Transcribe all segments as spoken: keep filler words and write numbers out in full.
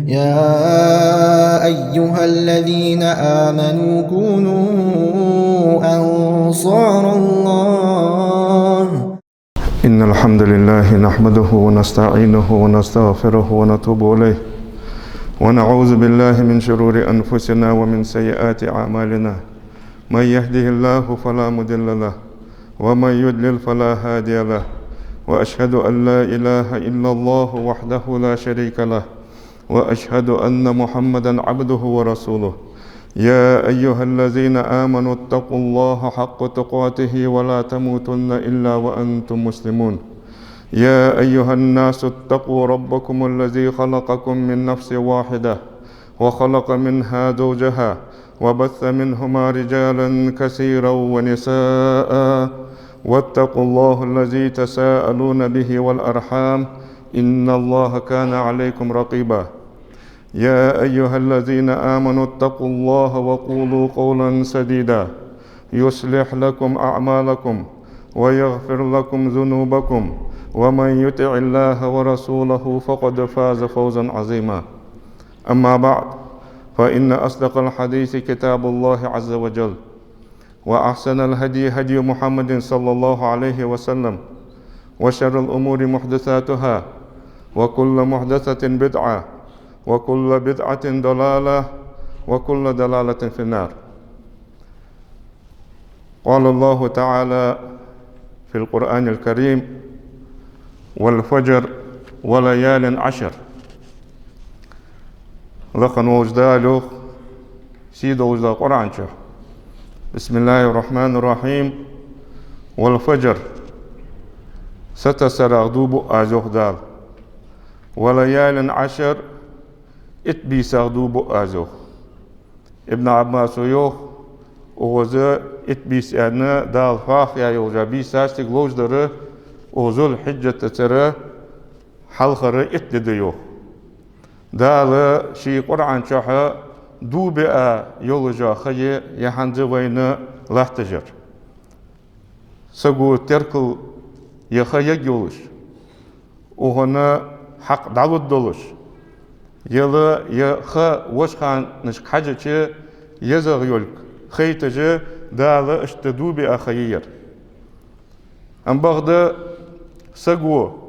يا أيها الذين آمنوا كونوا أنصار الله. إن الحمد لله نحمده ونستعينه ونستغفره ونتوب إليه، ونعوذ بالله من شرور أنفسنا ومن سيئات أعمالنا. من يهده الله فلا مضل له، ومن يضلل فلا هادي له، وأشهد أن لا إله إلا الله وحده لا شريك له، وأشهد أن محمدا عبده ورسوله. يا أيها الذين آمنوا اتقوا الله حق تقاته ولا تموتن إلا وأنتم مسلمون. يا أيها الناس اتقوا ربكم الذي خلقكم من نفس واحدة وخلق منها زوجها وبث منهما رجالا كثيرا ونساء، واتقوا الله الذي تساءلون به والأرحام، إن الله كان عليكم رقيبا. يا أيها الذين آمنوا اتقوا الله وقولوا قولا سديدا، يصلح لكم أعمالكم ويغفر لكم ذنوبكم، ومن يطع الله ورسوله فقد فاز فوزا عظيما. أما بعد، فإن أصدق الحديث كتاب الله عز وجل، وأحسن الهدي هدي محمد صلى الله عليه وسلم، وشر الأمور محدثاتها، وكل محدثة بدعة، وكل بدعة ضلالة، وكل ضلالة في النار. قال الله تعالى في القرآن الكريم: والفجر وليال عشر. Лакха волча Дала йоах, сий долча Дала Къуръан чу: بسم الله الرحمن الرحيم. والفجر, сатоссарах дув буъ аз, йоах Дала. وليال عشر, итт бийсах дув буъ аз, йоах. Ибн Ӏаббаса йоах, укхаза итт бийса аьнна, Дала хьоахаяь йолча бийсаш цига ловш дар, укх Зуль-Хьиджатацара хьалхара итт ди да, йоах. Дала ший Къуръан чу дув биа йолаш йола ха я ер хӀанз вайна латташ яр. Саго теркал е ха ергйолаш, укхун хьакъ дӀалургдолаш, е ер ха вошханашка хьежача езагӀа йолга хайташ, Дала иштта дув биа ха я ер. Ам бакъда саго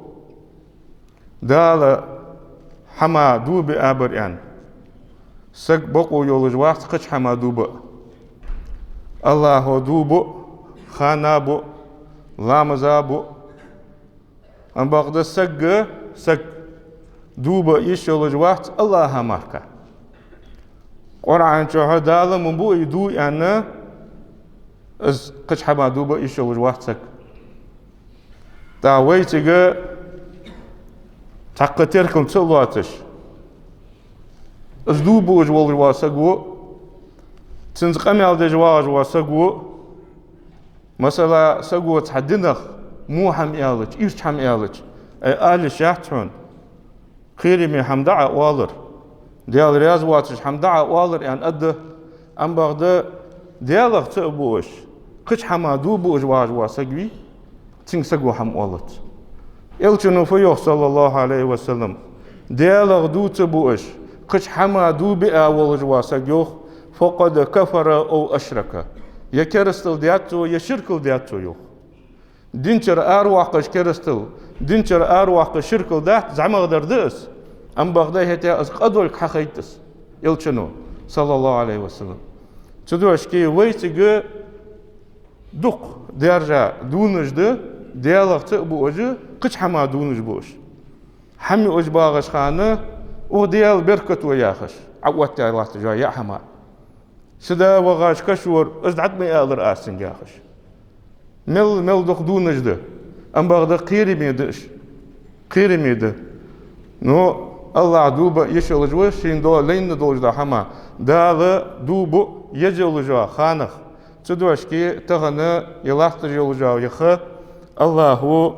Дала хӀама дув биабар аьнна, саг бокъо йолаш вац кхыча хӀама дув биа. АллахӀо дув буъ, хана буъ, ламаза буъ. Ам бакъда саг, саг дув биа йиш йолаш вац АллахӀа мара. Къуръан чу Дала ма буъий дув аьнна, из кхыча хӀама дув биа йиш йолаш вац саг. ТӀаккха вай цига цхьаккха теркам ца лоацаш, из дув буаш волаш вола саг ва, цунца къамаьл деш вагӀаш вола саг ва. Масала, саго цхьа динах во хӀама аьлча, ийрча хӀама аьлча, ай, ала йиш яц хьона. Кхераме хӀама да Ӏа оалар, Даьла раьза воацаш хӀама да Ӏа оалар аьнна аргда. Ам бакъда Даьлах ца а буаш, кхыча хӀама дув буаш вагӀаш вола саг вий, цунга саго хӀама оалац. Элчано фу йоах, صلى الله عليه وسلم: Даьлах дув ца буаш, кхыча хӀама дув биа волаш вола саг, йоах, فقد كفر أو أشرك. Е керастал даьд цо, е ширкал даьд цо, йоах. Динчара аравоаккхаш керастал, динчара аравоаккхаш ширкал дац, зӀамагӀдар да из. Ам бакъда хӀаьта из къа долга хьахайт из Элчано, صلى الله عليه وسلم. Цудухьа вай цига дукха даьржа дувнаш да, Даьлах ца а буаш, кхыча хӀама дувнаш буаш. ХӀама юаш багӀаш хана, укх Даьла беркато яхаш, Ӏооттаяь латташ я хӀама. Са да вагӀаш кашвар, из дӀатӀа ма аьлар аз цунга, яхаш. Мел, мел дукха дувнаш да. Ам бакъда кхераме да уж. Кхераме да. Но АллахӀа дув биа йиш йолаш ва, шийна дола лайна долаш дола хӀама. Дала дув буъ еза йолаш йола ханах. Цудухьа тахан е латташ йолаш йола е ха, АллахӀо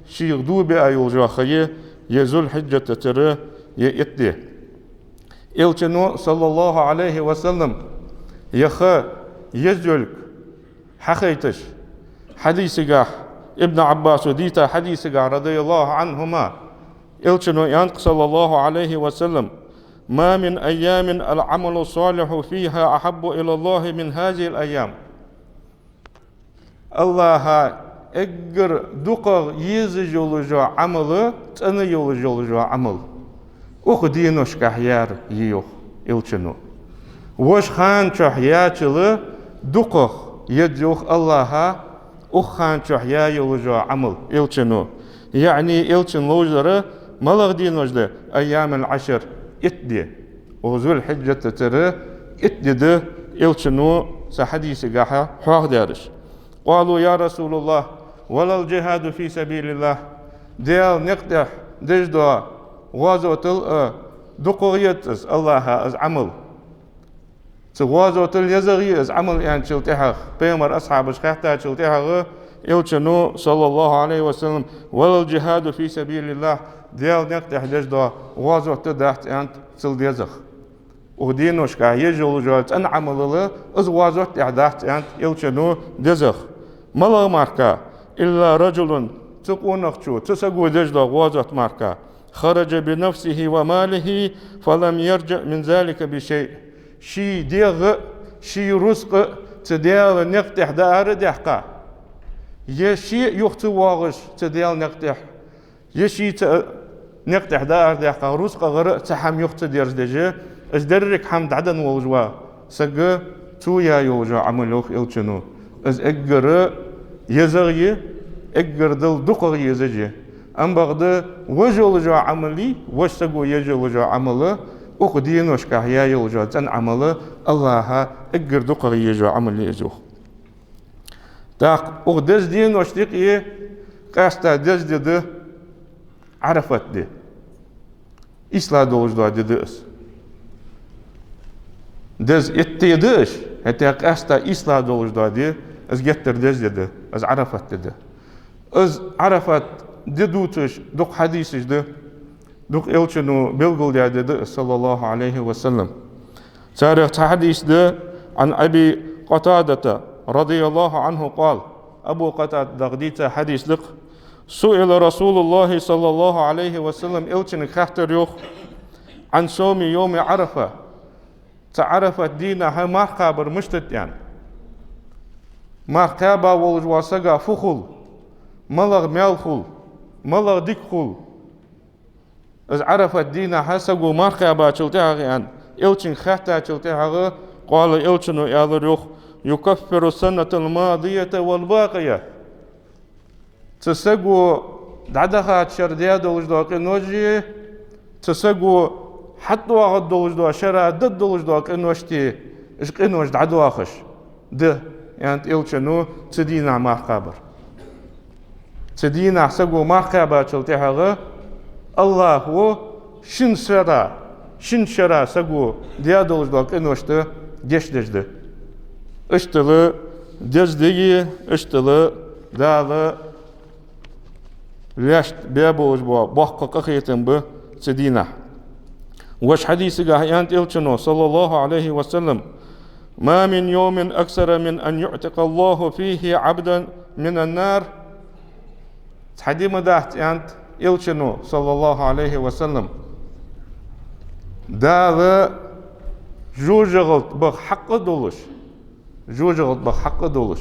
шийх дув биа йолаш йола ха я, е Зуль-Хьиджатацара е итт ди. Элчано, صلى الله عليه وسلم, е ха еза йолга хьахайташ, хьадисагахь, Ибн Ӏаббаса дийта хьадисагахь, رضي الله عنهما, Элчано аьннад-кх, صلى الله عليه وسلم: ما من أيام العمل الصالح فيها أحب إلى الله من هذه الأيام. АллахӀа эггара дукхагӀа езаш йолаш йола Ӏамал, цӀена йолаш йолаш йола Ӏамал укх деношкахь яр я йоах Элчано. Вож хана чухь яьчул дукхагӀа еза йоах АллахӀа укх хана чухь яь йолаш йола Ӏамал Элчано. ЯӀни Элчано ловзар малагӀа денош да? أيام العشر, итт ди. Укх Зуль-Хьиджатацара итт ди да Элчано цу хьадисагахьа хьоахадаьраш. قالوا يا رسول الله ولا الجهاد في سبيل الله. Даьла никъ тӀехь деш дола гӀазотал а дукхагӀа еза из АллахӀа из Ӏамал. Цу гӀазотал езагӀа я из Ӏамал аьнначул тӀехьагӀа, пайхамара асхьабаша хаьттачул тӀехьагӀа Элчано, صلى الله عليه وسلم, ولا الجهاد في سبيل الله, Даьла никъ тӀехь деш дола гӀазот дац аьннад цул дезагӀа. Укх деношкахь езаш йолаш йола цӀена Ӏамалал из гӀазот тӀехь дац аьннад Элчано дезагӀа. МалагӀа мара? إلا رجل, цу къонахчо, цу саго деш дола гӀазот мара, خرج بنفسه وماله فلم يرجع من ذلك بشيء. Ший дегӀ а, ший рузкъа а цу Даьла никъ тӀехь даар а даьккха, е ше а юха ца воагӀаш цу Даьла никъ тӀехь, е ше цу никъ тӀехь даар а даьккха, рузкъагара а цхьа хӀама юха ца дерзадеш, из деррига хӀама дӀаденна волаш вола саг, цо яь йолаш йола Ӏамал, йоах Элчано, из эггара езагӀа я, эггара Далла дукхагӀа езаш я. Ам бакъда вож йолаш йола Ӏамал, вож саго езаш йолаш йола Ӏамал, укх деношкахь яь йолаш йола цӀена Ӏамал АллахӀа эггара дукхагӀа езаш йола Ӏамал я из, йоах. ТӀаккха укх деза деношта юкъе къаьстта деза ди да Ӏарафат ди. ИйслагӀа долаш дола ди да из. Деза итт ди да уж, хӀаьта къаьстта ийслагӀа долаш дола ди, из геттара деза ди да, из Ӏарафат ди да. Из Ӏарафат ди дувцаш дукха хьадисаш да, дукха Элчано белгалдаь ди да из, صلى الله عليه وسلم. Царех цхьа хьадис да: عن أبي قتادة رضي الله عنه قال, Абу Къатадах дийца хьадис да-кх: سئل رسول الله صلى الله عليه وسلم, Элчанга хаьттар, йоах, عن صوم يوم عرفة, цу Ӏарафат дийнахьа марха кхабар мишта да аьнна. Марха кхаьба волаш волча сага фу хул, малагӀа маьл хул, малагӀа дика хул из Ӏарафат дийнахьа саго марха кхаьбачул тӀехьагӀа аьнна, Элчанга хаьттачул тӀехьагӀа, قال, Элчано аьлар, йоах: يكفر السنة الماضية والباقية. Цу саго дӀадахача шера даь долаш дола къиноши, цу саго хьатӀадоагӀаш долаш дола шера да долаш дола къиношта, уж къинош дӀадоахаш да, аьннад Элчано, цу дийнахьа марха кхабар. Цу дийнахьа саго марха кхаьбачул тӀехьагӀа АллахӀо шин шера, шин шера саго даь долаш дола къиношта гешт деш да. Иштта деза ди я, иштта Дала вешта бе болаш бола боккха къахетам ба цу дийнахьа. Вож хьадисагахьа аьннад Элчано, صلى الله عليه وسلم: ما من يوم أكثر من أن يعتق الله فيه عبدا من النار. Цхьа ди ма дац, аьннад Элчано, صلى الله عليه وسلم, Дала жожагӀата баха хьакъ долаш, жожагӀата баха хьакъ долаш,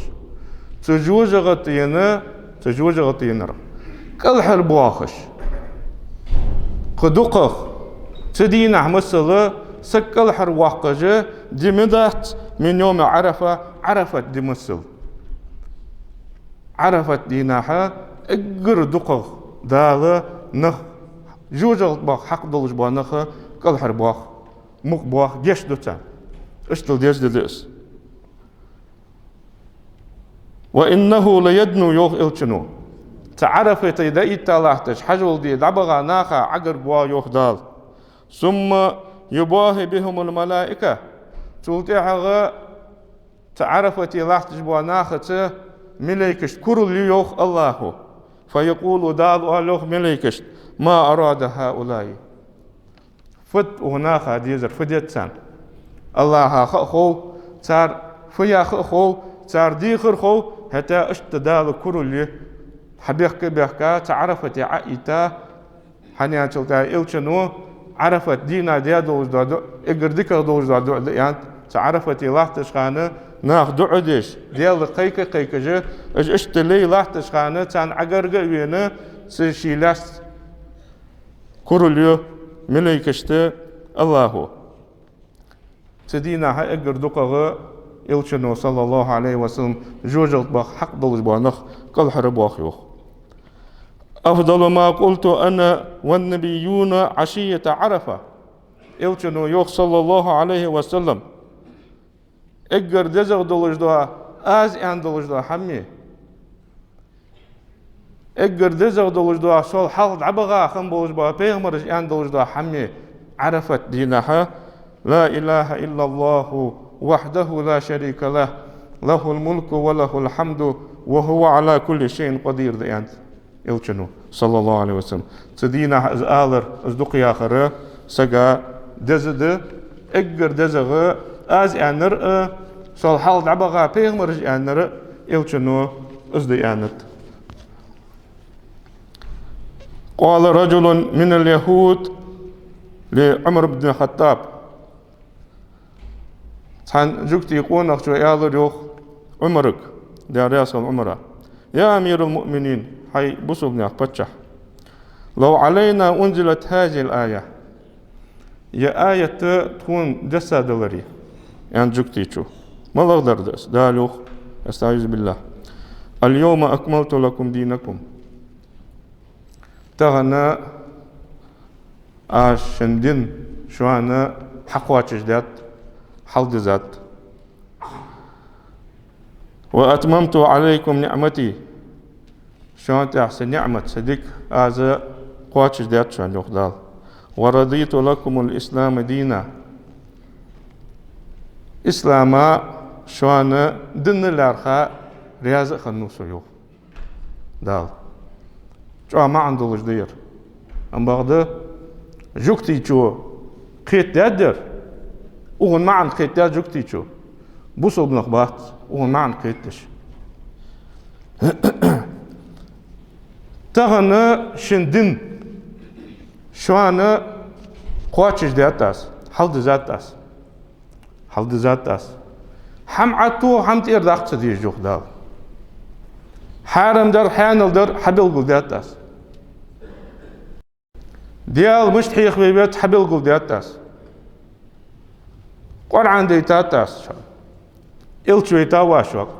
цу жожагӀатах, цу жожагӀатах кӀалхарбоахаш, кхы дукхагӀа, цу дийнахьа масала саг кӀалхарвоаккхаш ди ма дац, من يوم عرفة, Ӏарафат ди масала. Ӏарафат дийнахьа эггара дукхагӀа Дала нах, жожагӀата баха хьакъ долаш бола нах кӀалхарбоах, мукъабоах, гешт ду царна. Иштта деза ди да из. وإنه ليدنو, йоах Элчано. Цу Ӏарафате дӀаэтта латташ, хьажол де дӀабаха наха Ӏогаргва, йоах Дала. ثم يباهي بهم الملائكة. Цул тӀехьагӀа цу Ӏарафате латташ болча нахаца малейкашта курал ю, йоах АллахӀо. فيقول, Дала оал, йоах, малейкашта: ما أراد هؤلاء. Фуд укх наха дезар, фу деза царна? АллахӀа ха а хов цар фу яхар, ха а хов цар дехар, ха а хов, хӀаьта иштта Дала курал ю, хьабехка а бехка, цу Ӏарафате Ӏоэтта, хӀана аьлча Элчано Ӏарафат дийнахьа даь долаш дола дуӀа, эггара дикагӀа долаш дола дуӀа да аьннад. Цу Ӏарафате латташ хана наха дуӀа деш, Даьлага кхайка-кхайкаш, уж иштта лай латташ хана царна Ӏогарга а вена, цу ший лаьшца курал ю малейкашта АллахӀа. Цу дийнахьа эггара дукхагӀа Элчано, саллаллахӀу Ӏалайхи ва саллам, жожагӀате баха хьакъ долаш бола нах кӀалхарбоах, йоах. أفضل ما قلت أنا والنبيون عشية عرفة. Элчано йоах, саллаллахӀу Ӏалайхи ва саллам, эггара дезагӀа долаш дола, аз аьнна долаш дола хӀама, эггара дезагӀа долаш дола, сол хьалха дӀабаха хинна болаш бола пайхамараш аьнна долаш дола хӀама, Ӏарафат дийнахьа: لا إله إلا الله وحده لا شريك له، له الملك وله الحمد وهو على كل شيء قدير, да аьннад Элчано, саллаллахӀу Ӏалайхи ва саллам. Цу дийнахьа из алар, из дукха яхар сага деза да, эггара дезагӀа аз аьннар а, сол хьалха дӀабаха пайхамараш аьннар а, Элчано из да аьннад. قال رجل من اليهود لعمر بن الخطاب. Цхьан жугтий къонахчо аьлар, йоах, Ӏумарга, Даьла раьза хилва Ӏумара: يا أمير المؤمنين, хӀай бусалба наьха паччахь, لو علينا أنزلت هذه الآية. Ер аят тхона дессаделаре, аьннад жугтичо. МалагӀдар да из? Дала йоах, أستعيذ بالله: اليوم أكملت لكم دينكم. Тахан аз шун дин шоана хьакхоачашдаьд, хьалдизад. وأتممت عليكم نعمتي. Шоана тӀа са ниӀмат, са дика аз кхоачашдаьд шоана, йоах Дала. ورضيت لكم الإسلام دينا. Ислам шоана дин лаьрхӀа раьза а хиннав со, йоах Дала. ЧӀоагӀа маӀан долаш да ер. Амма бакъда жугтичо кхетадаьд ер, укхун маӀан кхетадаьд жугтичо. Бусалба нах бац укхун маӀан кхетадеш. Тахан шун дин шоана кхоачашдаьд аз, хьалдизад аз. Хьалдизад аз. ХӀама Ӏотоха, хӀама тӀера даккха ца дезаш, йоах Дала. Хьарам дар, хьанал дар хьабелгалдаьд аз. Даьла мишта хьехаве веза хьабелгалдаьд аз. КъорӀан дайтад аз шоана. Элча вайтав аз шуга.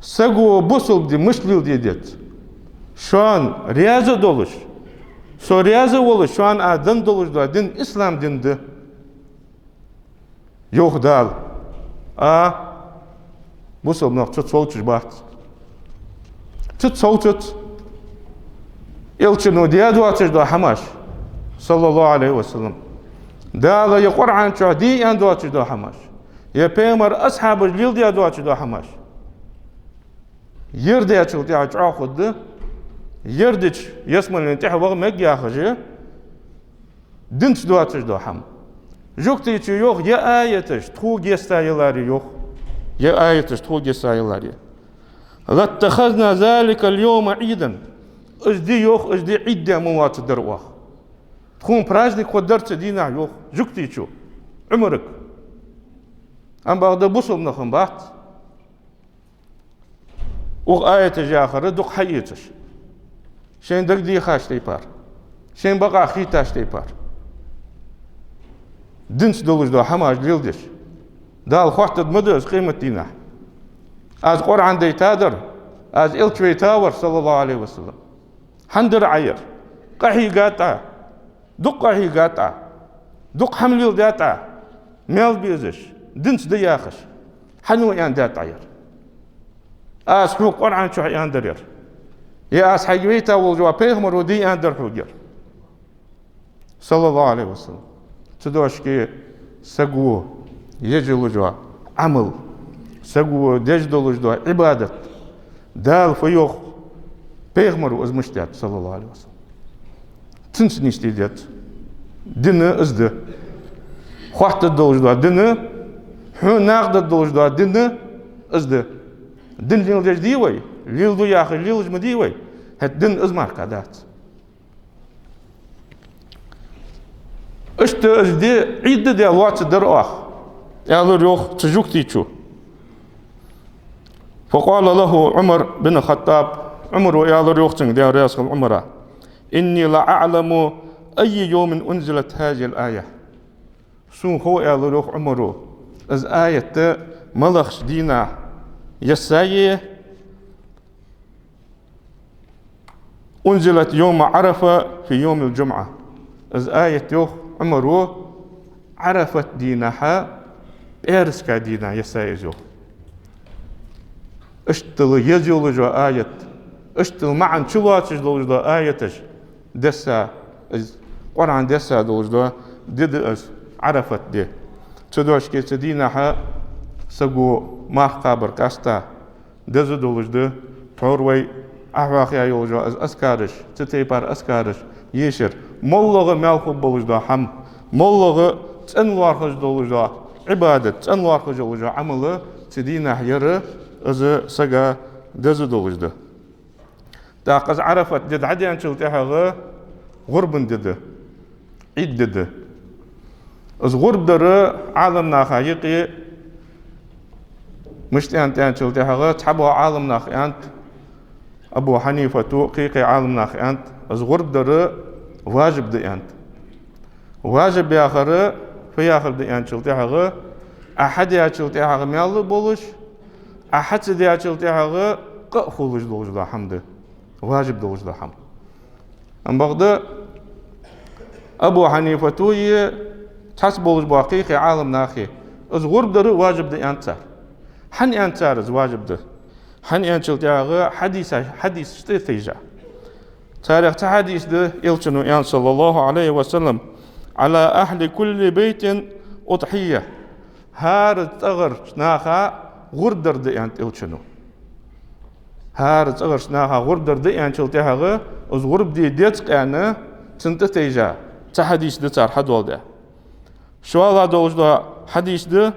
Саго бусалба ди мишта леладе деза? Шоана раьза а долаш, со раьза а волаш, шоана аз денна долаш дола дин ислам дин да, йоах Дала. А бусалба нах цу тӀа совцаш бац. Цу тӀа совцац. Элчано даь доацаш дола хӀамаш, саллаллахӀу Ӏалайхи ва саллам, Дала е КъорӀан чу де аьнна доацаш дола хӀамаш, е пайхамара асхьабаша леладаь доацаш дола хӀамаш. Ер даьчул тӀехьагӀа чӀоагӀа хургда, ер дича ялсмален тӀехьа ваха мег яхаш, динца доацаш дола хӀама. Жугтичо йоах: ер аяташ тхога йиссаяларе, йоах. Ер аяташ тхога йиссаяларе, لاتخذنا ذلك اليوم عيدا. Из ди, йоах, из ди Ӏид даь ма воацадар оаха. Тхона праздник хургдар цу дийнахьа, йоах жугтичо Ӏумарга. Амма бакъда бусалба нах бац укх аяташа яхар дукха хьаэцаш, шоай дагадехача тайпара, шоай бакъахьа хийттача тайпара, динца долаш дола хӀамаш леладеш. Дала хоаттаргда ма да из къематдийнахьа: аз КъорӀан дайтадар, аз Элча вайтавар, саллаллахӀу Ӏалайхи ва саллам. ХӀана дир Ӏа ер? Къахьийгад Ӏа. Дукха къахьийгад Ӏа, дукха хӀама леладаьд Ӏа, маьл безаш, динца да яхаш. Хьан ва аьннадаьд Ӏа ер? Аз хьога КъорӀан чу аьннадар ер, е аз хьайга вайта волаш вола пайхамара де аьннадар хьога ер, саллаллахӀу Ӏалайхи ва саллам. Цу дошке саго еш йолаш йола Ӏамал, саго деш долаш дола Ӏибадат, Дала фу йоах, пайхамара из мишта даьд, саллаллахӀу Ӏалайхи ва саллам. Цунца нийсде деза. Дин из да. Хоаттаргдолаш дола дин, хьона накъадаргдолаш дола дин из да. Дин леладеш дий вай, леладу яхаш лелаш ма дий вай, хӀаьта дин из мара дац. Иштта из ди Ӏид ди даь лоацаргдар оаха, аьлар йоах цу жугтичо. فقال له عمر بن الخطاب, Ӏумара аьлар йоах цунга, Даьла раьза хилва Ӏумара: إني لأعلم أي يوم أنزلت هذه الآية. Сона хов, аьлар йоах Ӏумара, из аят малагӀча дийнахьа яьсса я. أنزلت يوم عرفة في يوم الجمعة. Из аят, йоах Ӏумара, Ӏарафат дийнахьа, пӀаьраска дийнахьа яьсса я из, йоах. Иштта еза йолаш йола аят, иштта маӀан чулоацаш долаш дола аяташ даьсса, из Къуръан даьсса долаш дола ди да из, Ӏарафат ди. Цу дешаца, цу дийнахьа саго марха кхабар къаьстта деза долаш да. Тхьовра вай Ӏохьоахаяь йолаш йола из азкараш, цу тайпара азкараш ешар, моллагӀа маьл хургболаш дола хӀама, моллагӀа цӀена лоархӀаш долаш дола Ӏибадат, цӀена лоархӀаш йолаш йола Ӏамал цу дийнахьа яр, из сага деза долаш да. ТӀаккха из Ӏарафат ди дӀадаьнначул тӀехьагӀа гӀурба ди да, Ӏид ди да. Из гӀурба дар Ӏаламнаха юкъе мишта аьннад аьнначул тӀехьагӀа, цхьабола Ӏаламнаха аьннад, Абу Хьанифата, кхы-кхы Ӏаламнаха аьннад, из гӀурба дар важиб да аьннад. Важиб яхар фу яхар да аьнначул тӀехьагӀа, Ӏа хьадаьчул тӀехьагӀа маьл а болаш, Ӏа хьа ца даьчул тӀехьагӀа къа а хулаш долаш дола хӀама да важиб долаш дола хӀама. Амма бакъда Абу Хьанифата а, цхьацца болаш бола кхы-кхы Ӏаламнаха а из гӀурба дар важиб да аьннад цар. ХӀана аьннад цар из важиб да? ХӀана аьнначул тӀехьагӀа хьадиса-, хьадисашта тӀа а тайжа. Царех цхьа хьадис да, Элчано аьннад, صلى الله عليه وسلم: على أهل كل بيت أضحية. ХӀара цӀагӀарча наха гӀурба дар да аьннад Элчано. ХӀара цӀагӀарча наха гӀурба дар да аьнначул тӀехьагӀа, из гӀурба де деза къаьна цунна тӀа тайжа, цхьа хьадис да цар хьадоаладаь. ШоллагӀа долаш дола хьадис да,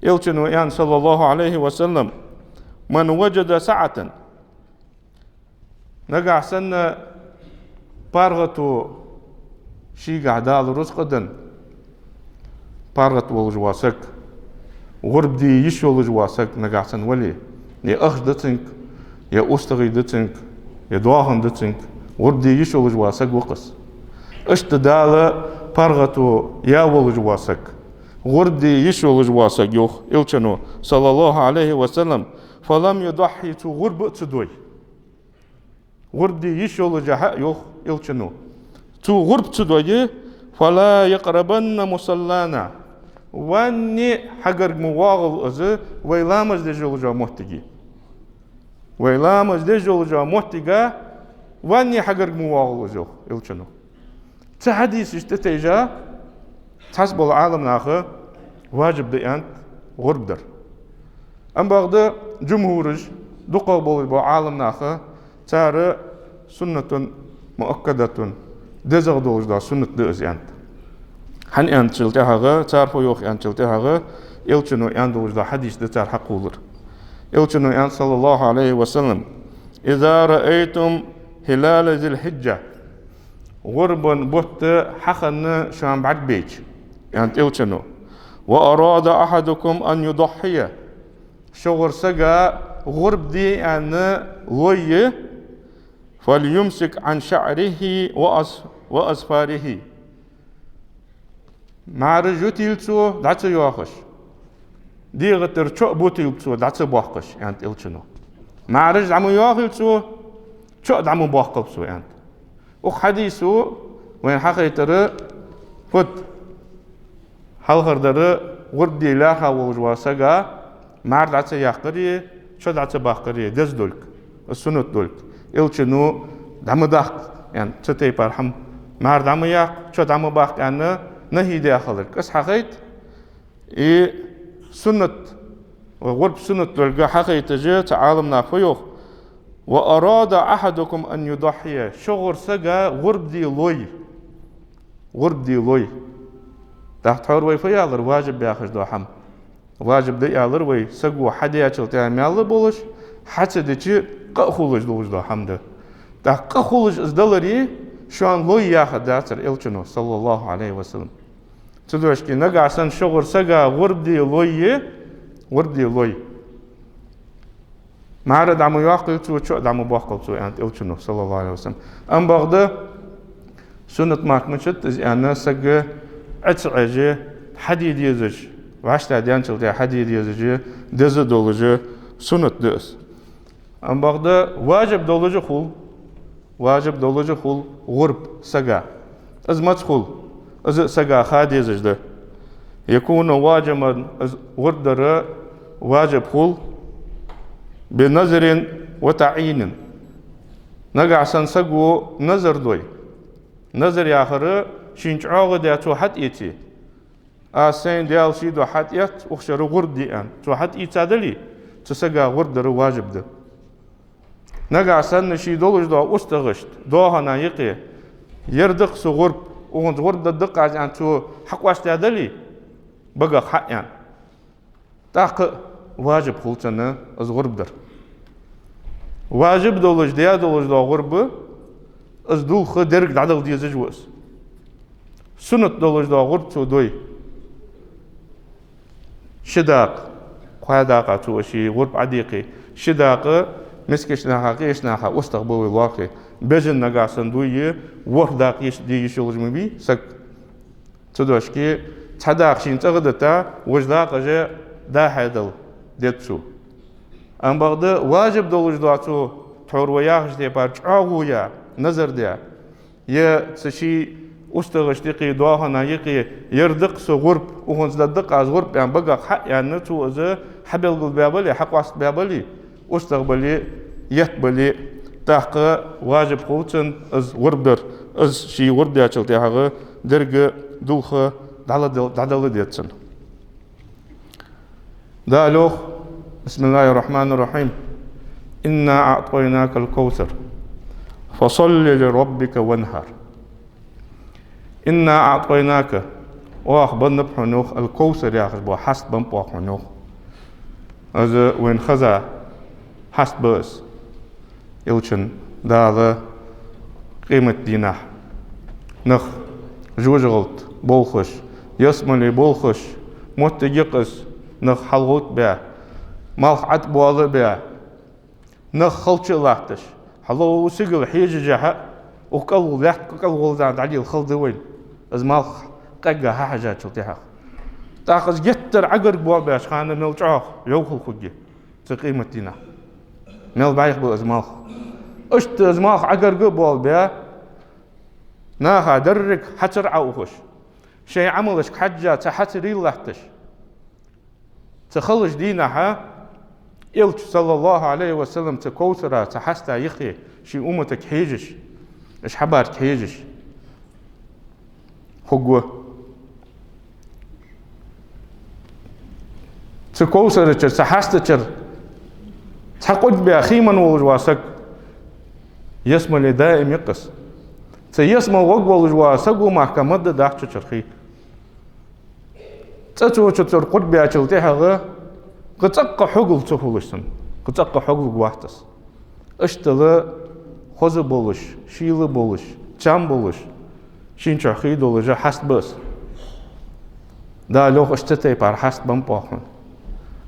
Элчано аьннад, صلى الله عليه وسلم: من وجد سعة. Нагахьа санна паргӀато шийгахьа Дала рузкъа денна, паргӀат волаш вола саг, гӀурба де йиш йолаш вола саг нагахьа санна вале, е ахча да цунга, е устагӀий да цунга, е доахан да цунга, гӀурба де йиш йолаш вола саг ва-кх из. Иштта Дала паргӀато яь волаш вола саг, гӀурба де йиш йолаш вола саг, йоах Элчано, صلى الله عليه وسلم, فلم يضح, цо гӀурба а ца дой. ГӀурба де йиш йолаш хьа а, йоах Элчано, цо гӀурба ца дой, فلا يقربن مصلانا. Ванне хьагарга ма воагӀалва из вай ламаз деш йолаш йола моттиге. Вай ламаз деш йолаш йола моттиге ванне хьагарга ма воагӀалва из, йоах Элчано. Цу хьадисашта тӀа тайжа, цхьацца бола Ӏаламнаха важиб да аьннад гӀурба дар. Амма бакъда джумхӀураш, дукхагӀа болаш бола Ӏаламнаха, цар سنة مؤكدة, дезагӀа долаш дола суннат да из аьннад. ХӀана аьнначул тӀехьагӀа, цар фу йоах аьнначул тӀехьагӀа, Элчано аьнна долаш дола хьадис да цар хьакхоллар. Элчано аьннад, صلى الله عليه وسلم: إذا رأيتم هلال ذي الحجة. ГӀурбан бутт хьахинна шоана бӀаргабайча, аьннад Элчано, وأراد أحدكم أن يضحي, шугӀара сага гӀурба де аьнна лой, فليمسك عن شعره وأظ-, وأظفاره. МӀараш ютийла цо, дӀа ца йоахаш. ДегӀа тӀара чо а бутийла цо, дӀа ца боаккхаш, аьннад Элчано. МӀараш дӀа ма йоахийла цо, чо а дӀа ма боаккхалба цо, аьннад. Укх хьадисо вайна хьахайтар фуд? Хьалхардар, гӀурба де лаьрхӀа волаш вола сага мӀара дӀа ца яккхари, чо дӀа ца баккхари деза долга, суннат долга. Элчано дӀа ма даккха, аьнна, цу тайпара хӀама, мӀара дӀа ма яккха, чо дӀа ма баккха аьнна, нахӀий даь хиларга из хьахайт. И суннат, гӀурба суннат долга хьахайташ, цу Ӏаламнаха фу йоах: وأراد أحدكم أن يضحي, шугӀара сага гӀурба де лой. ГӀурба де лой. ТӀаккха тхьовра вай фу аьлар, важиб яхаш дола хӀама? Важиб да аьлар вай, саго хьадаьчул тӀехьа маьл а болаш, хьа ца дича къа а хулаш долаш дола хӀама да. ТӀаккха къа хулаш из даларе, Шоана лой яхар дацар Элчано, саллаллахӀу Ӏалайхи ва саллам. Цудухьа нагахьа санна шугара сага гӀурба де лой, гӀурба де лой. МӀара дӀа ма йоаккхалва цо, чо а дӀа ма боаккхалва цо, аьннад Элчано, саллаллахӀу Ӏалайхи ва саллам. Амма бакъда, суннат мара мичад из аьнна, саг Ӏе ца Ӏеш, хьаде дезаш, вӀаштӀехьадаьнначул тӀехьагӀа хьаде дезаш, деза долаш суннат да из. Амма бакъда, важиб долаш хул, важиб долаш хул гӀурба сага. Из маца хул? Из сага ха дезаш да. يكون واجبا, из гӀурба дар важиб хул, بنذر وتعيين. Нагахьа санна саго назар дой. Назар яхар шийна чӀоагӀа даь цо хьатӀаэце. Аз сайна Даьла ший духьа хьатӀаэц, укх шера гӀурба де аьнна. Цо хьатӀаийца дале, цу сага гӀурба дар важиб да. Нагахьа санна ший долаш дола устагӀашта, доахана юкъе, ер да-кх са гӀурба, укхунца гӀурба дергда-кх аз аьнна, цо хьакъоастадаь дале, багах хьа а аьнна, тӀаккха а важиб хул цунна из гӀурба дар. Важиб долаш, даь долаш дола гӀурба, из дулх деррига дӀадала дезаш ва из. Суннат долаш дола гӀурба цо дой. Ши дакъа, кхо дакъа цо ший гӀурба Ӏодийкъе, ши дакъа мискача наха, къеча наха устагӀа ба вай лоархӀе. Бежан нагахьа санна дуй, ворхӀ дакъа йиш-, де йиш йолаш ма вий саг. Цудухьа цхьа дакъа шийна цӀагӀа дита, вож дакъа же дӀа-хьа дала деза цо. Амма бакъда важиб долаш дола цо, тхьовра вай яхача тайпара, чӀоагӀо яь, назар даь, е цу ший устагӀашта юкъе, доахана юкъе, ер да-кх са гӀурба, укхунца дергда-кх аз гӀурба аьнна, багах хьа а аьнна, цо из хьабелгалбаь бале, хьакъоастабаь бале, устагӀа бале, етт бале, тӀаккха важиб хул цунна из гӀурба дар, из ший гӀурба даьчул тӀехьагӀа деррига дулх дӀала-, дӀадала деза цунна. Дала йоах: بسم الله الرحمن الرحيم. إنا أعطيناك الكوثر. فصل لربك وانحر. إنا أعطيناك. Оаха баннаб хьона, йоах, الكوثر яхаш бола хьаст баннаб оаха хьона, йоах. Из вайна хеза хьаст ба из. Элчан Дала къематдийнахьа нах жожагӀата болхаш, ялсмале болхаш, моттиг я-кх из, нах хьалгӀовттабаь, малх ӀотӀабоалабаь, нах халча а латташ, хьалвола сигала хьежаш а, укх кӀалгӀу лаьтта кӀалгӀолла дӀадийла хала да вайна, из малх къегга хьахьежачул тӀехьагӀа. ТӀаккха из геттара Ӏогарга боалабаьча хана мел чӀоагӀа йовхал хургья цу къематдийнахьа. Мел бӀайха ба из малх. Иштта из малх Ӏогарга а боалабаь, наха деррига хьацар Ӏоухаш, шоай Ӏамалашка хьежжа цу хьацарел латташ, цу халача дийнахьа Элча, саллаллахӀу Ӏалайхи ва саллам, цу Кавсара, цу хьаста юххе ший умматага хьежаш, уж хьабарга хьежаш хургва. Цу Кавсарачара, цу хьастачара цхьа къурд баь хий менна волаш вола саг, ялсмале даим я-кх из. Цу ялсмале гӀоргволаш вола саго мара ма дарра дац цу чура хий. ЦӀа цо цу чура къурд баьчул тӀехьагӀа кхы цӀаккха хьогал ца хулаш санна, кхы цӀаккха хьогалургвац из. Иштта хоза болаш, шийла болаш, чам болаш, шийна чу хий долаш хьаст ба из. Дала йоах, иштта тайпара хьаст ба-м оаха хьона.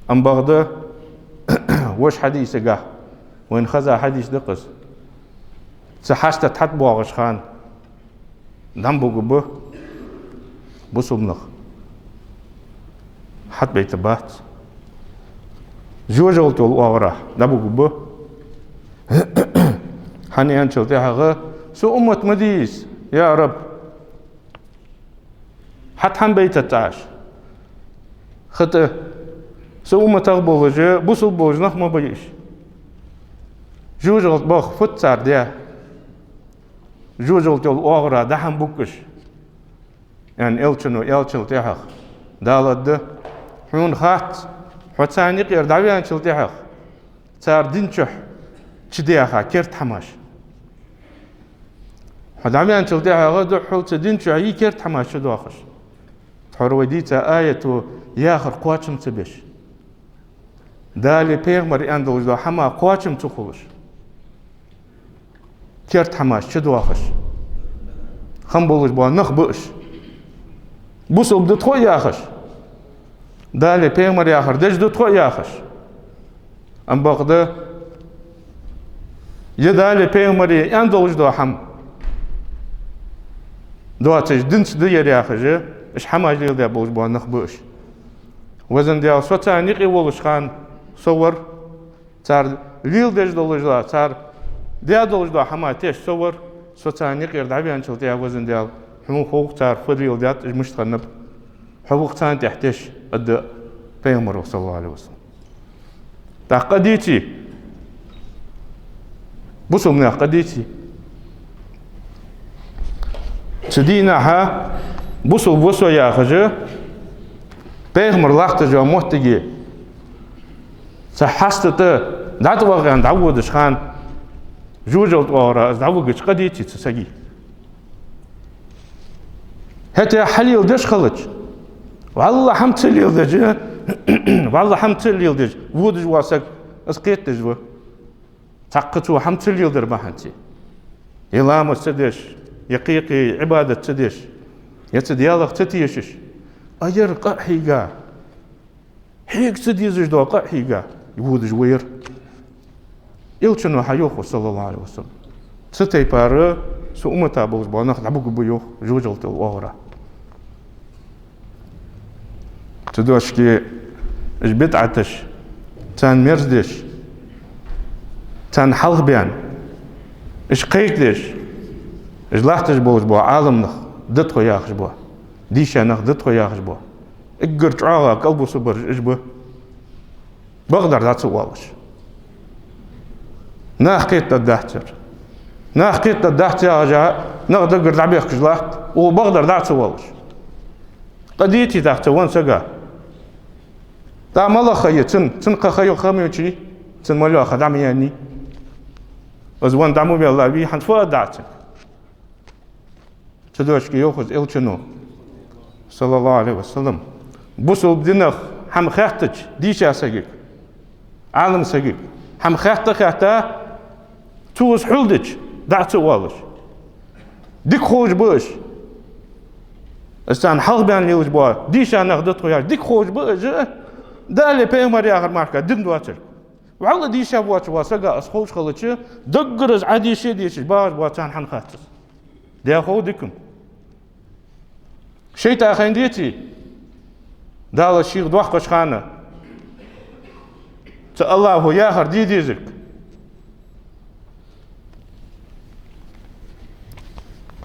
Амма бакъда, вож хьадисагахь, вайна хеза хьадис да-кх из. Цу хьаста тӀа тхьатӀабоагӀача хана дӀа ма бугаргба бусалба нах. ХьатӀабайта бац. ЖожагӀата йолча оагӀорахьа дӀабугаргба. ХӀана аьлча тӀехьагӀа: «Са уммат ма дий из, я Раб. ХьатӀа хӀана байтац Ӏа уж? ХӀаьта са умматах болаш, бусалба болаш нах ма бий уж. ЖожагӀата баха фуд цар даь? ЖожагӀата йолча оагӀорахьа дӀа хӀана буг уж?» — аьнна, Элчано аьлчул тӀехьагӀа, Дала аргда: «Хьона хац, хьо царна юкъера дӀаваьнначул тӀехьагӀа, цар дин чу чудаьха керда хӀамаш. Хьо дӀаваьнначул тӀехьагӀа духхьал цу дин чу йий керда хӀамаш чудоахаш». Тхьовра вай дийца аято яхар кхоачам ца беш, Далеи пайхамареи аьнна долаш дола хӀама кхоачам ца хулаш, керда хӀамаш чудоахаш, хам болаш бола нах ба уж. Бусалба да тхо а яхаш, Дала пайхамар яхар деш да тхо а яхаш. Амма бакъда, е Дала пайхамара аьнна долаш дола хӀама доацаш, динца да ер яхаш, уж хӀамаш леладеш болаш бола нах ба уж. Везан Даьла, со царна юкъе волаш хана со вар, цар леладеш долаш дола, цар даь долаш дола хӀама теш со вар, со царна юкъера дӀаваьнначул тӀехьагӀа, Везан Даьла, хьона хов цар фу леладаьд, уж мишта хиннаб, хьо ва-кх царна тӀехьа теш, аргда пайхамара, صلى الله عليه وسلم. ТӀаккха къа деций? Бусалба наха къа деций? Цу дийнахьа бусалба ва со яхаш, пайхамар латташ йола моттиге цу хьаста тӀа дӀатӀаваха аьнна дӀаводаш хана, жожагӀата оагӀора из дӀавигача, къа деций цу сага? ХӀаьта хьалеладеш хилча, валлахӀи, хӀама ца леладеш, валлахӀи, хӀама ца леладеш водаш вола саг, из кхетадеш ва. Цхьаккха цо хӀама ца леладар бахьанца, е ламаз ца деш, е кхы-кхы Ӏибадат ца деш, е цу Даьлах ца тешаш, а ер къа а хьийга, хьега ца дезаш дола къа а хьийга, водаш ва ер. Элчано хьайоах, صلى الله عليه وسلم, цу тайпара са уммата болаш бола нах дӀабугаргба, йоах, жожагӀатал оагӀора. Цудухьа уж бидӀаташ, царна мерза деш, царна хьалхабаьнна, уж кхайкадеш, уж латташ болаш бола Ӏаламнах да тхо яхаш бола, дийша нах да тхо яхаш бола, эггара чӀоагӀа кӀалбусаргбараш уж ба. Бакъдар дӀа ца оалаш, нах кхетадаьдац ер. Нах кхетадаьдац яхаш, нах даггара дӀабехкаш латт, укхо бакъдар дӀа ца оалаш. Къа деций тӀаккха цу веннача сага? ТӀаккха малагӀа ха я цун? Цун кхы ха йола хам йолчий, цун мел йола ха дӀа ма яьннай. Из венна дӀа ма велла вий, хӀанз фу аргда Ӏа цунга? Цудухьа йоах из Элчано, صلى الله عليه وسلم, бусалба динах хӀама хаьттача дийша сагага, Ӏалам сагага хӀама хаьтта а хаьтта, цо из хьулдича, дӀа а ца оалаш, дика ховш ба уж. Из царна хьалхабаьнна лелаш бола дийша нах да тхо яхаш, дика ховш ба уж, Дала, пайхамара яхар мара дин доацар. ВаллахӀи, дийша воацаш вола сага из ховш хилча, даггара из Ӏодийша а дийшача, багӀаш бола царна хӀама хац из. Даьла хов дика-м. ШайтӀа хайна деций? Дала шийх доаккхаш хана, цу АллахӀо яхар де дезарг.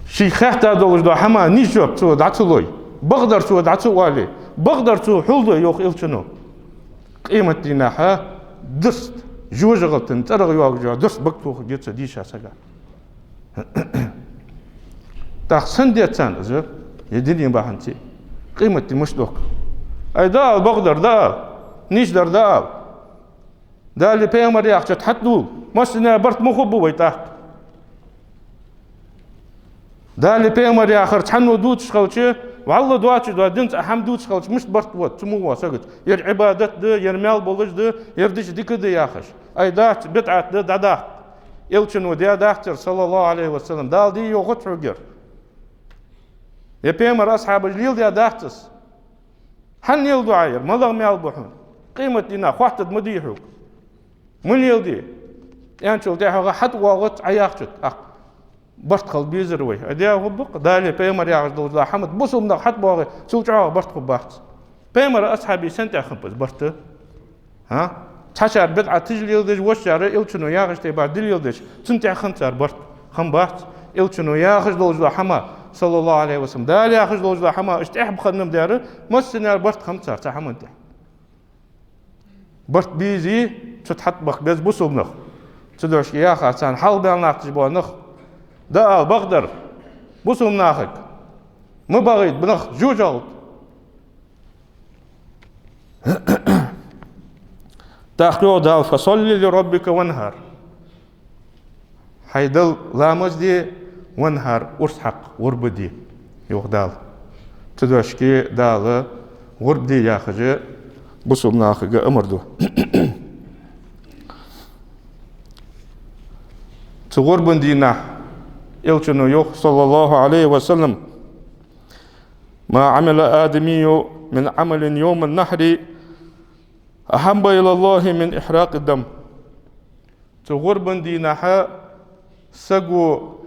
Шийх хаьтта долаш дола хӀама нийса жоп цо дӀа ца лой, бакъдар цо дӀа ца оале, бакъдар цо хьулдой, йоах Элчано, къематдийнахьа дурст, жожагӀатен цӀерагӀа йоагаш йола дурст бага тохаргья цу дийша сага. ТӀаккха сенна деза царна из, е дина бахьанца, къематди мишта доаккх? Ай, дӀаала, бакъдар дӀаала, нийсдар дӀаала. Дала, пайхамара яхачоа тӀа хьатӀадувла, массане а барт ма хургба вай тӀаккха. Дала, пайхамара яхар цхьанне дувцаш хилча, валлахӀи, доацаш дола динца хӀама дувцаш хилча, мишта барт вода цу мо волча сагаца? Ер Ӏибадат да, ер маьл болаш да, ер дича дика да яхаш. Ай, дац, бидӀат да, дӀадаккха. Элчано даь дац ер, صلى الله عليه وسلم, Дала де йоахац хьога ер. Е пайхамара асхьабаша леладаь дац из. Хьан леладу Ӏа ер? МалагӀа маьл ба хьона? Къематдийнахьа хоаттаргда ма дий хьога, ма леладе, аьнначул тӀехьагӀа хьатӀавоагӀац Ӏа яхачоа тӀа. ТӀаккха барт хила безар вай. Ай, Даьла, хӀу бакъ, Дала, пайхамара яхаш долаш дола хӀама бусалба наха хьатӀабоагӀе, цул чӀоагӀа барт хургбац. Пайхамара асхьабий сенна тӀехь хиннаб из барт? ХӀа? Цхьачар бидӀаташ леладеш, вешар Элчано яхача тайпара де леладеш, цунна тӀехь хиннад цар барт? Хиннабац. Элчано яхаш долаш дола хӀама, صلى الله عليه وسلم, Дала яхаш долаш дола хӀама уж тӀехьа баханна ма дера, массане а барт хиннаб цар цу хӀаман тӀехь. Барт безий, цу тӀа хьатӀабаха беза бусалба нах. Цудухьа яхар царна хьалхабаьнна латташ бола нах. ДӀаала, бакъдар, бусалба нахага ма багӀийта нах жожагӀата. ТӀаккха йоах Дала: «فصل لربك وانحر». Хьай Далла ламаз де, «وانحر», урс хьакха, гӀурба де, йоах Дала. Цудухьа Дала гӀурба де яхаш бусалба нахага амар ду. Цу гӀурбан дийнахьа Элчано йоах, صلى الله عليه وسلم: ما عمل آدمي من عمل يوم النحر أحب إلى الله من إهراق الدم. Цу гӀурбан дийнахьа саго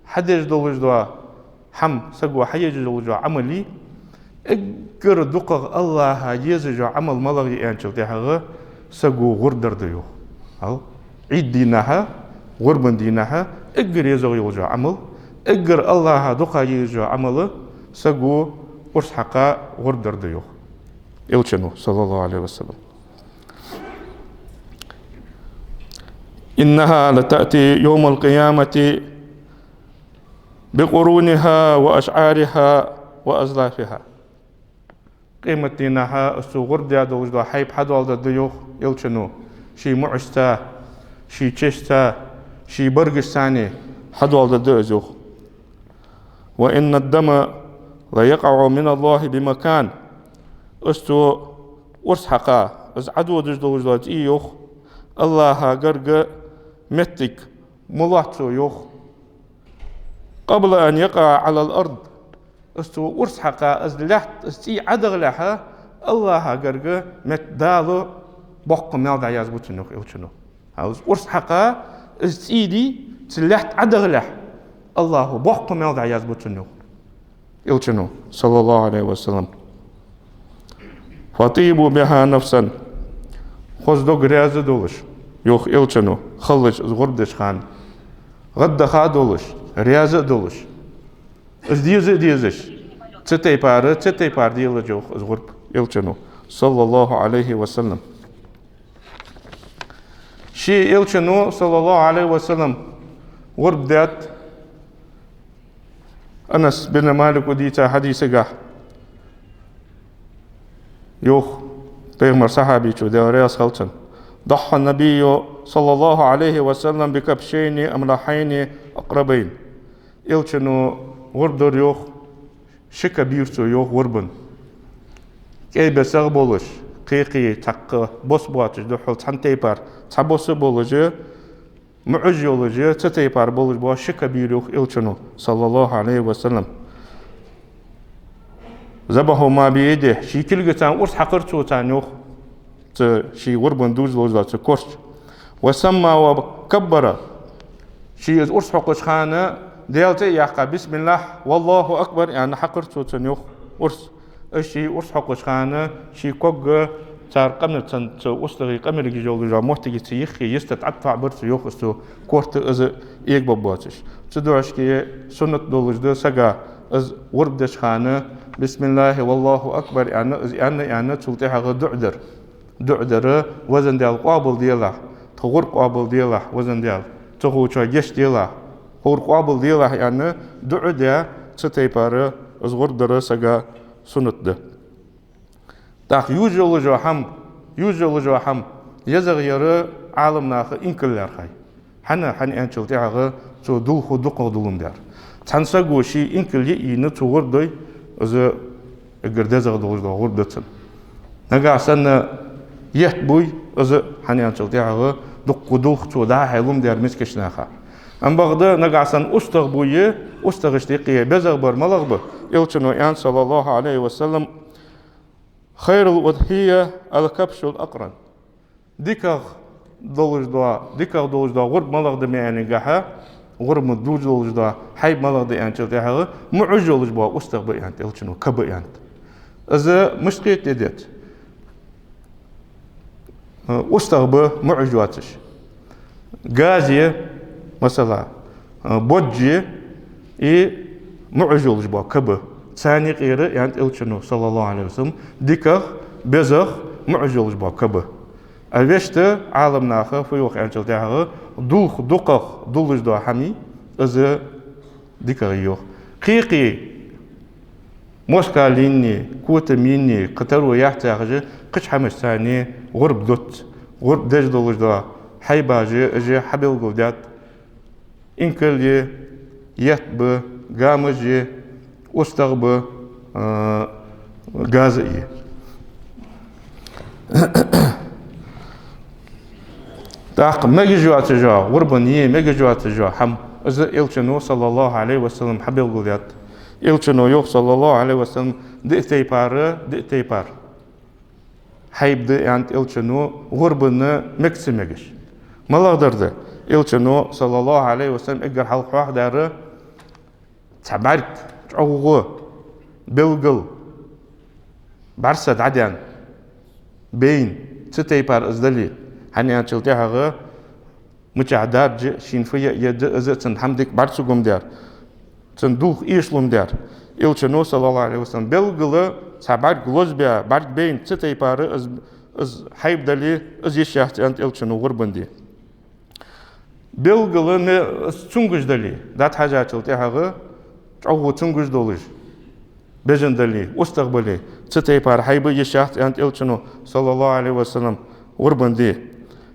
хьадеш долаш дола хӀама, саго хьаеш долаш дола Ӏамал, эггара дукхагӀа АллахӀа езаш йола Ӏамал малагӀа я аьнначул тӀехьагӀа, саго гӀурба дар да йоах. Хьал, Ӏид дийнахьа, гӀурбан дийнахьа эггара езагӀа йолаш йола Ӏамал, эггара АллахӀа дукха езаш йола Ӏамал саго урс хьакха гӀурба дар да йоах Элчано, صلى الله عليه وسلم. إنها لتأتي يوم القيامة بقرونها وأشعارها وأزلافها. Къематдийнахьа из цо гӀурба даь долаш дола хьайба хьадоаладергда йоах Элчано, ший муӀашца, ший чешца, ший баргашца хьадоаладергда из йоах. وإن الدم ليقع من الله بمكان. Из цо урс хьакха, из Ӏододаш долаш дола цӀий йоах, АллахӀа гарга моттиг ма лоац цо йоах. قبل أن يقع على الأرض. Из цо урс хьакха, из лаьтта, из цӀий Ӏодахалехьа, АллахӀа гарга метта Дала боккха маьл дӀаязбу цунна йоах Элчано. Хьал, из урс хьакха, из цӀий дий, цу лаьтта Ӏодахалехьа, АллахӀа боккха маьл дӀаязбу цунна йоах Элчано, صلى الله عليه وسلم. فطيب بها نفسا. Хоза дог раьза долаш, йоах Элчано, хилалаш из гӀурба деча хана. ГӀаддаха долаш, раьза а долаш. Из деза а дезаш, цу тайпара, цу тайпара делаш йоах из гӀурба Элчано, صلى الله عليه وسلم. Ший Элчано, صلى الله عليه وسلم, гӀурба даьд. Анас бин Малика дийца хьадисагахь йоах пайхамара сахьабийчо, Даьла раьза хилва цунна: ضحى النبي صلى الله عليه وسلم بكبشين أملحين أقربين. Элчано гӀурба дир йоах, ши ка бийр цо йоах гӀурбан. КӀай бесагӀа болаш, кхы-кхы цхьаккха бос боацаш, духхьал цхьан тайпара цхьа бос болаш, муӀаш йолаш, цу тайпара болаш бола ши ка бийр йоах Элчано, صلى الله عليه وسلم. ذبحهما بيده, ший кулгаца урс хьакхар цо царна йоах, цу ший гӀурбан дувзаш долаш дола цу корча. وسمى وكبر. Ше из урс хьокхача хана Даьла цӀи а яьккха, بسم الله والله أكبر аьнна хьакхар цо царна йоах урс. Из ше урс хьокхача хана ший ког цар къамарца, цу устагӀий къамаргаш йолаш йола моттигца йиххе йистата ӀотӀатоӀабир цо йоах, из цу корта из эгабаргбоацаш. Цу духьашка суннат долаш да сага из гӀурба деча хана بسم الله والله أكبر аьнна, из аьнна, аьнна, цул тӀехьагӀа дуӀа дар. ДуӀа дар: Везан Даьла, къоабалделахь, тха гӀурба къоабалделахь, Везан Даьла, ца ховчоа гешт делахь, тха гӀурба къоабалделахь аьнна, дуӀа даь, цу тайпара из гӀурба дар сага суннат да. ТӀаккха южалужо хӀама, южалужо хӀама езагӀа яр Ӏаламнаха инкал лаьрхӀай. ХӀана, хӀана аьнначул тӀехьагӀа цо дулх дукхагӀа дулум дар. Цхьан саго ший инкал йиъ йийна цо гӀурба дой, из эггара дезагӀа долаш дола гӀурба да цун. Нагахь санна етт буй из, хӀана аьнначул тӀехьагӀа дукха дулх цо дӀа-хьа лум дар мискача наха. Ам бакъда нагахь санна устагӀа буй, устагӀашта юкъе безагӀа бар малагӀа ба? Элчано аьннад, صلى الله عليه وسلم: خير الأضحية الكبش الأقرن. ДикагӀа долаш дола, дикагӀа долаш дола гӀурба малагӀа да ма аьннагахьа, гӀурба дувзаш долаш дола хьайба малагӀа да аьнначул тӀехьагӀа, муӀаш йолаш бола устагӀа ба аьннад Элчано, ка ба аьннад. Из мишта кхета деза? УстагӀа ба муӀаш йоацаш. Газа я, масала, бодж я, и муӀаш йолаш бола ка ба. Царна юкъера аьннад Элчано, صلى الله عليه وسلم, дикагӀа, безагӀа, муӀаш йолаш бола ка ба. А вешта Ӏаламнаха фу йоах аьнначул тӀехьагӀа, дулх дукхагӀа дуллаш дола хӀама, из дикагӀа я йоах. Кхы-кхы москал йийна, котам йийна, кхы таро яц яхаш, кхыча хӀамашца царна гӀурба дут. ГӀурба деш долаш дола хьайбаш, уж хьабелгалдаьд. Инкал я, етт ба, гамаж я, устагӀа ба, а, газа я. ТӀаккха мегаш йоацаш йола, гӀурбан е мегаш йоацаш йола хӀама, Из Элчано, саллаллахӀу Ӏалайхи ва саллам, хьабелгалдаьд. Элчано йоах, саллаллахӀу Ӏалайхи ва саллам, диъ тайпара, диъ тайпара хьайба да, аьннад Элчано, гӀурбана мег ца мегаш. МалагӀдар да? Элчано, саллаллахӀу Ӏалайхи ва саллам, эггара хьалха хьоахадаьр цхьа бӀарг, чӀоагӀа белгала бӀаргса дӀадаьнна, байна, цу тайпара из дале, хӀана аьлча тӀехьагӀа мичахьа даьржа, шийна фу яа еза, из цун хӀама дика бӀаргса гӀум дар, цун дулх эшалун дар. Элчано, саллаллахӀу Ӏалайхи ва саллам, белгала цхьа бӀарг лозабаь, бӀарг байна, цу тайпара из, из хьайба дале, из йиш яц, аьннад Элчано, гӀурбан ди. Белгала ме-, из цунгаш дале, дӀатӀахьежачул тӀехьагӀа чӀоагӀа цунгаш долаш, бежан дале, устагӀа бале, цу тайпара хьайба йиш яц, аьннад Элчано, саллаллахӀу Ӏалайхи ва саллам, гӀурбан ди.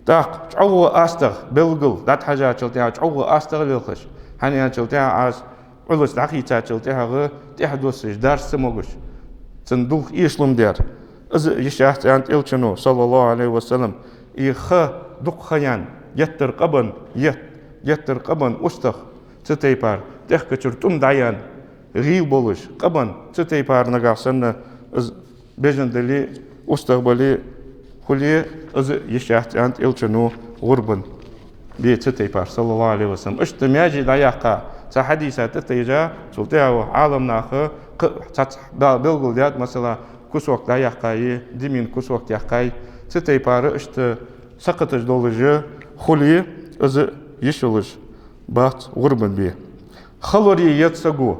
ТӀаккха чӀоагӀа астагӀа, белгала дӀатӀахьежачул тӀехьагӀа чӀоагӀа астагӀа лелхаш, хӀана аьлча тӀехьагӀа Ӏа из Ӏулаца дӀахийцачул тӀехьагӀа тӀехьадоссаш, дарс ца могаш, цун дулх эшалун дар. Из йиш яц, аьннад Элчано, саллаллахӀу Ӏалайхи ва саллам. И ха, дукха ха яьнна, геттара къабенна, гет-, геттара къабенна устагӀа, цу тайпара, тӀехкачара тӀум дӀаяьнна, гӀийла болаш, къабенна, цу тайпара нагахьа санна из бежан дале, устагӀа бале, хуле, из йиш яц, аьннад Элчано, гӀурбан ди цу тайпара, саллаллахӀу Ӏалайхи ва саллам. Иштта маьже дӀаяьккха, цхьа хьадиса тӀатайжа, цул тӀехьагӀа Ӏаламнаха кхы цхьацца бе-, белгалдаьд, масала, кусок дӀаяьккхай, димин кусок яьккхай, цу тайпара иштта сакхаташ долаш хуле, из йиш йолаш бац гӀурбан бе. Ха лорае еза саго.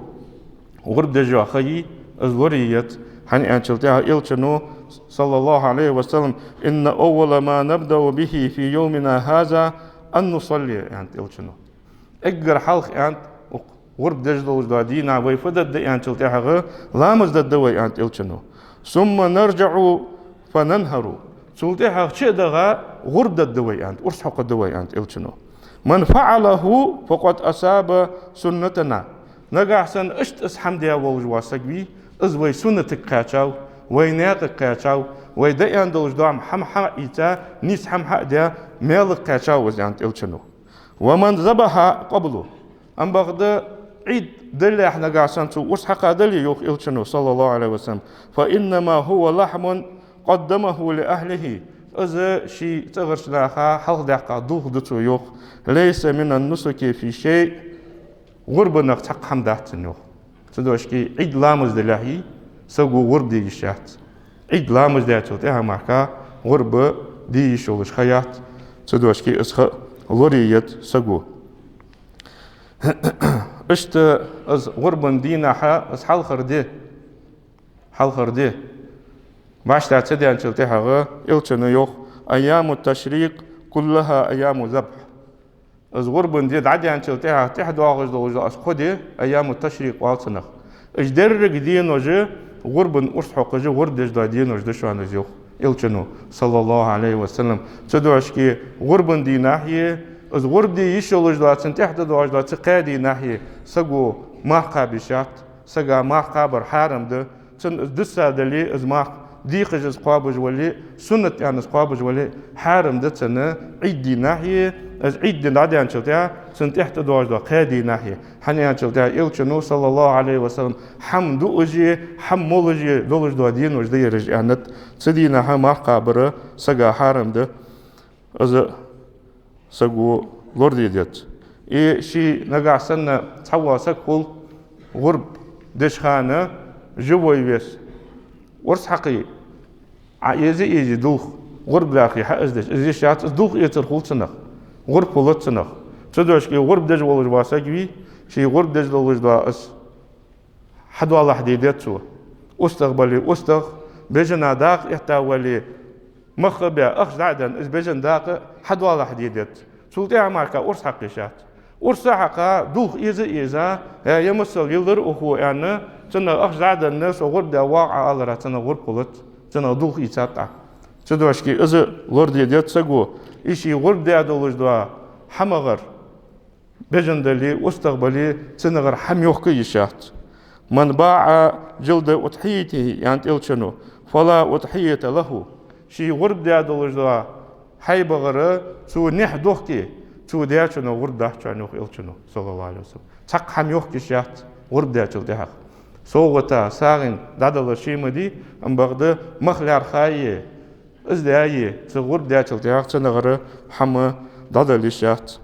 ГӀурба деш йола ха йий, из лорае еза. ХӀана аьлча тӀехьагӀа Элчано, саллаллахӀу Ӏалайхи ва саллам: «إن أول ما نبدأ به في يومنا هذا أن نصلي», аьннад Элчано. Эггара хьалха, аьннад, укх гӀурба деш долаш дола дийнахьа вай фу дергда аьлча тӀехьагӀа, ламаз дергда вай, аьннад Элчано. «ثم نرجع فننحر». Цул тӀехьагӀа чу а даха, гӀурба дергда вай, аьннад, урс хьокхаргда вай, аьннад Элчано. «من فعله فقد أصاب سنتنا». Нагахьа санна иштта из хӀама даь волаш вола саг вий, из вай суннатага кхаьчав, вай наькъага кхаьчав, вай даьнна долаш дола хӀама хьаийца, нийса хӀама хьадаь, маьлага кхаьчав из, аьннад Элчано. «ومن ذبح قبل». Ам бакъда Ӏид далехь нагахьа санна цо урс хьакха дале, йоах Элчано, саллаллахӀу Ӏалайхи ва саллам, «فإنما هو لحم قدمه لأهله». Из ший цӀагӀарча наха хьалхадаьккха дулх да цо, йоах. «ليس من النسك في شيء». ГӀурбанах цхьаккха хӀама дац цун, йоах. Цудухьа Ӏид ламаз далехь саго гӀурба де йиш яц. Ӏид ламаз даьчул тӀехьагӀа мара гӀурба де йиш йолаш ха яц. Цудухьа из ха лорае еза саго. Иштта из гӀурбан дийнахьа, из хьалхара ди, хьалхара ди башха ца даьнначул тӀехьагӀа Элчано йоах: «أيام التشريق كلها أيام ذبح». Из гӀурбан ди дӀадаьнначул тӀехьагӀа тӀехьадоагӀаш долаш дола из кхо ди, айяму ташрикъ оал цунах. Уж деррига денош гӀурбан урс хьокхаш, гӀурба деш дола денош да шоана из, йоах Элчано, саллаллахӀу Ӏалайхи ва саллам. Цудухьа гӀурбан дийнахьеи, из гӀурба де йиш йолаш дола, цунна тӀехьа доагӀаш дола цу кхаь дийнахьеи саго марха кхаба йиш яц, сага марха кхабар хьарам да, цунна из дисса дале, из марха, дийхаш из кхоабаш вале, суннат аьнна из кхоабаш вале, хьарам да цунна Ӏид дийнахьеи, из Ӏид ди дӀадаьнначул тӀехьагӀа цунна тӀехьа тӀадоагӀаш дола кхаь дийнахьеи. ХӀана аьлча тӀехьагӀа Элчано, саллаллахӀу Ӏалайхи ва саллам, хӀама дуаш а, хӀама молаш а долаш дола денош да ераш, аьннад, цу дийнахьа марха кхабар сага хьарам да. Из саго лораде деза. И ший нагахьа санна цхьавола саг хул гӀурба деча хана живой вес, урс хьакхе, Ӏоэзе-эзе дулх, гӀурба даккхе хьа из деш, из йиш яц, из дулх эцар хул цунах, гӀурба хулац цунах. Цудухьа гӀурба деш волаш вола саг вий, ший гӀурба деш долаш дола из хьадоалахьа де деза цо. УстагӀа бале устагӀа, бежана дакъа этта вале, мах а баь, ахча дӀа а денна, из бежан дакъа хьадоалахьа де деза. Цул тӀехьагӀа мара урс хьакха йиш яц. Урс а хьакха, дулх эза а эза, э, е масал йиллар укхо аьнна, цунах ахча дӀа а денна, со гӀурба даь воагӀа Ӏа аларах, цунах гӀурба хулац, цунах дулх ийцад Ӏа. Цудухьа из лораде деза саго, и ший гӀурба даь долаш дола хӀамагӀар, бежан дале, устагӀа бале, цунагӀара хӀама йохка йиш яц. «من باع جلد أضحيته», аьннад Элчано, «فلا أضحية له». Ший гӀурба даь долаш дола хьайбагӀара цо нехь дохке, Цо даьчунах гӀурба дац шоана, йоах Элчано, саллаллахӀу Ӏалайхи ва саллам. Цхьаккха хӀама йохкаш яц гӀурба даьчул тӀехьагӀа. СовгӀата, сагӀийна дӀадала ше ма дий, амма бакъда мах лаьрхӀа а е, из даь а е, цу гӀурба даьчул тӀехьагӀа цу наӀарах хӀама дӀадала йиш яц.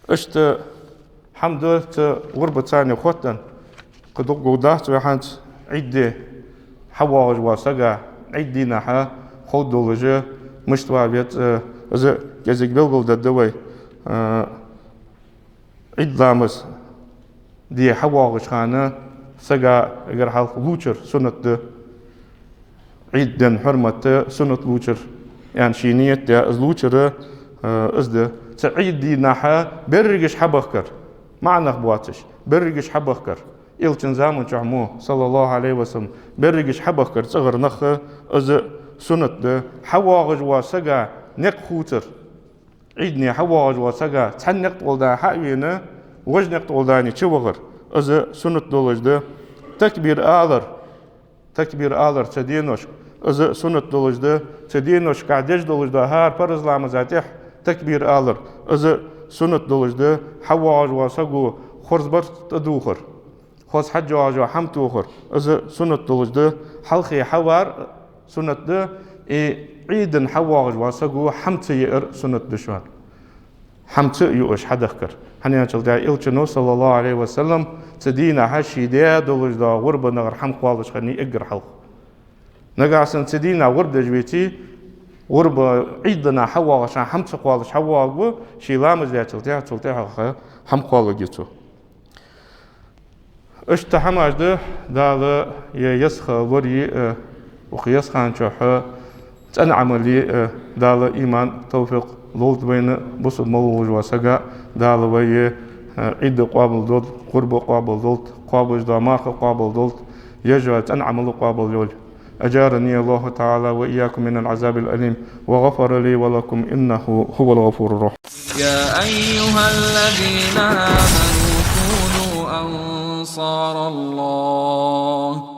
Иштта хӀама да цу гӀурбаца хоттаденна, кхы дукха гуш дац вай хӀанз, Ӏид ди хьавоагӀаш вола саг, Ӏид дийнахьа ховргдолаш мишта ва веза, из кӀезига белгалдергда вай. Ӏид ламаз де хьавоагӀача хана сага эггара хьалха лувчар суннат да. Ӏид ден хьурмата суннат лувчар, яӀни ший нийят даь из лувчар, э, из да. Цу Ӏид дийнахьа берригаш хьабахкар, маӀа нах боацаш, берригаш хьабахкар. Элчан заман чухь мо, саллаллахӀу Ӏалайхи ва саллам, берригаш хьабахкар цӀагӀара нах, из суннат да. ХьавоагӀаш вола сага никъ хувцар. Ӏид дийнахьа хьавоагӀаш вола саг цхьан никъ тӀа гӀолла хьа а вена, вож никъ тӀа гӀолла чувахар, из суннат долаш да. Такбир алар, такбир алар цу деношка, из суннат долаш да. Цу деношка деш долаш да хӀара парз ламаза тӀехьа такбир алар, из суннат долаш да. ХьавоагӀаш вола саго хоза барзкъа тӀадувхар, хоза хьаж йоагӀаш йола хӀама тохар, из суннат долаш да. Хьалхе хьавар суннат да, и Ӏида дийнахьа хьавоагӀаш вола саго хӀама ца яар суннат да шоана. ХӀама ца а юаш хьадахкар. ХӀана аьлча Элчано, саллаллахӀу Ӏалайхи ва саллам, цу дийнахьа ший даь долаш дола гӀурба нагӀар хӀама кхоллаш хиннай эггара хьалха. Нагахьа санна цу дийнахьа гӀурба деш веце, гӀурба Ӏида дийнахьа хьавоагӀаш хӀама ца кхоллаш хьавоагӀаргва, ший ламаз даьчул тӀехьа, цул тӀехьагӀа хӀама кхолларгья цо. Иштта хӀамаш да, Дала ер йоазув лорае а, укх йоазув чухь цӀена Ӏамал е а, Дала иман, товфикъ лолда вайна, бусалба мел волаш вола саг а. Дала вай, э, Ӏид къоабал долда, гӀурба къоабал долда, кхоабаш дола марха къоабал долда, еш йола цӀена Ӏамал къоабал йолда. أجارني الله تعالى وإياكم من العذاب الأليم، وغفر لي ولكم، إنه هو الغفور الرحيم. يا أيها الذين آمنوا كونوا أنصار الله.